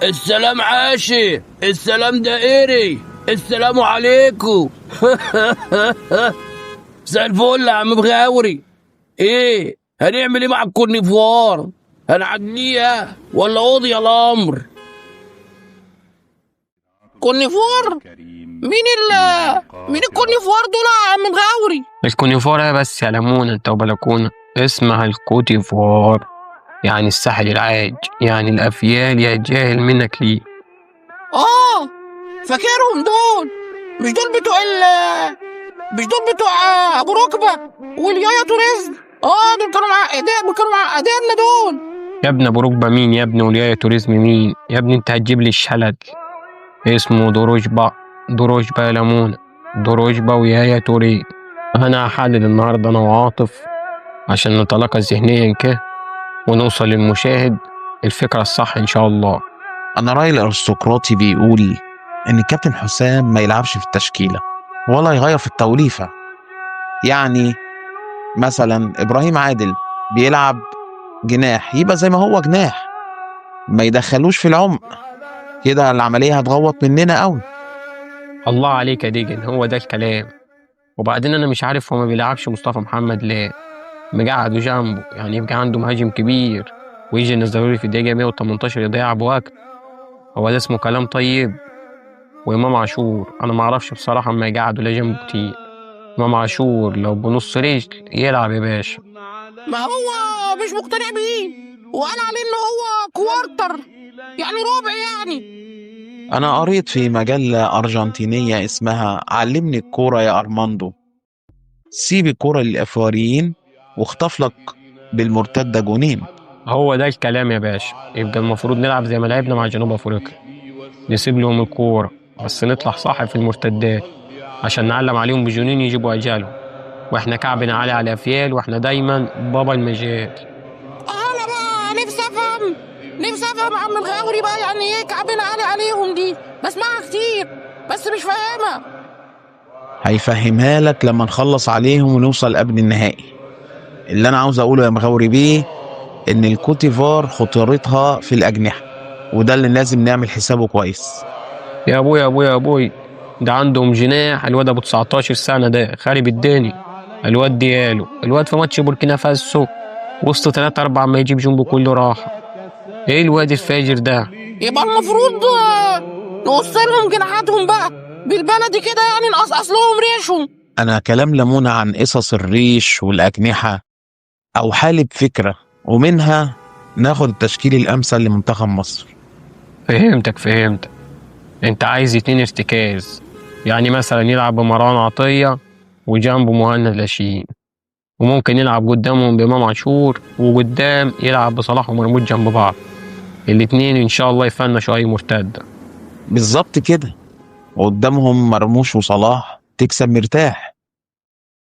السلام عاشي، السلام دائري، السلام عليكم. مساء الفل يا عم بغاوري. ايه هنعمل ايه مع الكورنيفوار؟ هنعديها ولا قضي الامر؟ كورنيفوار؟ مين ال مين الكورنيفوار دول يا عم مغاوري؟ الكونيفوار إيه بس يا لمونة انت وبلكونة؟ اسمها الكوتيفوار، يعني الساحل العاج، يعني الأفيال يا جاهل منك ليه. اه فاكرهم دول. مش دول بتوع ال مش دول بتوع ابو ركبه واليايا توريزم؟ اه دول كانوا معقدين، كانوا معقديننا دول. يا ابن ابو ركبة مين يا ابني، واليايا توريزم مين يا ابني؟ انت هتجيب لي الشلل. اسمه دروجبا، دروجبا يا لمونة، دروجبا ويايا توريه. انا هحلل النهارده انا وعاطف عشان نتلاقى ذهنيا كده ونوصل للمشاهد الفكرة الصح ان شاء الله. أنا رأيي الأرستقراطي بيقول إن الكابتن حسام ما يلعبش في التشكيلة ولا يغير في التوليفة. يعني مثلا إبراهيم عادل بيلعب جناح، يبقى زي ما هو جناح، ما يدخلوش في العمق كده، العملية هتغوط مننا قوي. الله عليك يا ديجن، هو ده الكلام. وبعدين انا مش عارف هو ما بيلعبش مصطفى محمد ليه، مقعده جنبه، يعني يبقى عنده مهاجم كبير ويجي النزاروري في الدقيقة 118 يضيع بوقت. هو ده اسمه كلام؟ طيب وإمام عاشور أنا ما أعرفش بصراحة ما يقعدوا لا جنبه كتير. إمام عاشور لو بنص رجل يلعب يا باشا. ما هو مش مقتنع بيه وقال عليه ان هو quarter، يعني ربع يعني. أنا قريت في مجلة أرجنتينية اسمها علمني الكورة يا أرماندو، سيب الكورة للإفواريين واخطف لك بالمرتدة جونين. هو ده الكلام يا باشا. يبقى المفروض نلعب زي ما لعبنا مع جنوب أفريقيا، نسيب لهم الكورة بس نطلع صح في المرتدات عشان نعلم عليهم بجونين يجيبوا أجالهم، واحنا كعبنا عالي على الأفيال، واحنا دايما بابا المجال. انا بقى نفسي افهم، نفسي افهم يا عم الغاوري بقى يعني ايه كعبنا عالي عليهم دي؟ بسمعها كتير بس مش فاهمها. هيفهمها لك لما نخلص عليهم ونوصل قبل النهائي. اللي أنا عاوز أقوله يا مغاوري بيه إن الكوتيفار خطورتها في الأجنحة، وده اللي لازم نعمل حسابه كويس. يا ابوي يا ابوي يا ابوي، ده عندهم جناح الواد ابو 19 سنة ده خارب الدنيا. الواد ديالو، الواد في ماتش بوركينا فاسو وسط 3 4 ما يجيب جنبه كله راحة. ايه الواد الفاجر ده؟ يبقى المفروض نقص لهم جناحاتهم بقى بالبلدي كده، يعني نقصقص لهم ريشهم. أنا كلام لمونة عن قصص الريش والأجنحة أو حالب فكرة، ومنها ناخد التشكيل الأمثل لمنتخب مصر. فهمتك فهمتك، انت عايز اتنين ارتكاز، يعني مثلا يلعب بمروان عطية وجنبه مهند لاشين، وممكن يلعب قدامهم بإمام عاشور، وقدام يلعب بصلاح ومرموش جنب بعض، الاتنين ان شاء الله يفنشوا اي مرتدة. بالظبط كده، وقدامهم مرموش وصلاح تكسب مرتاح.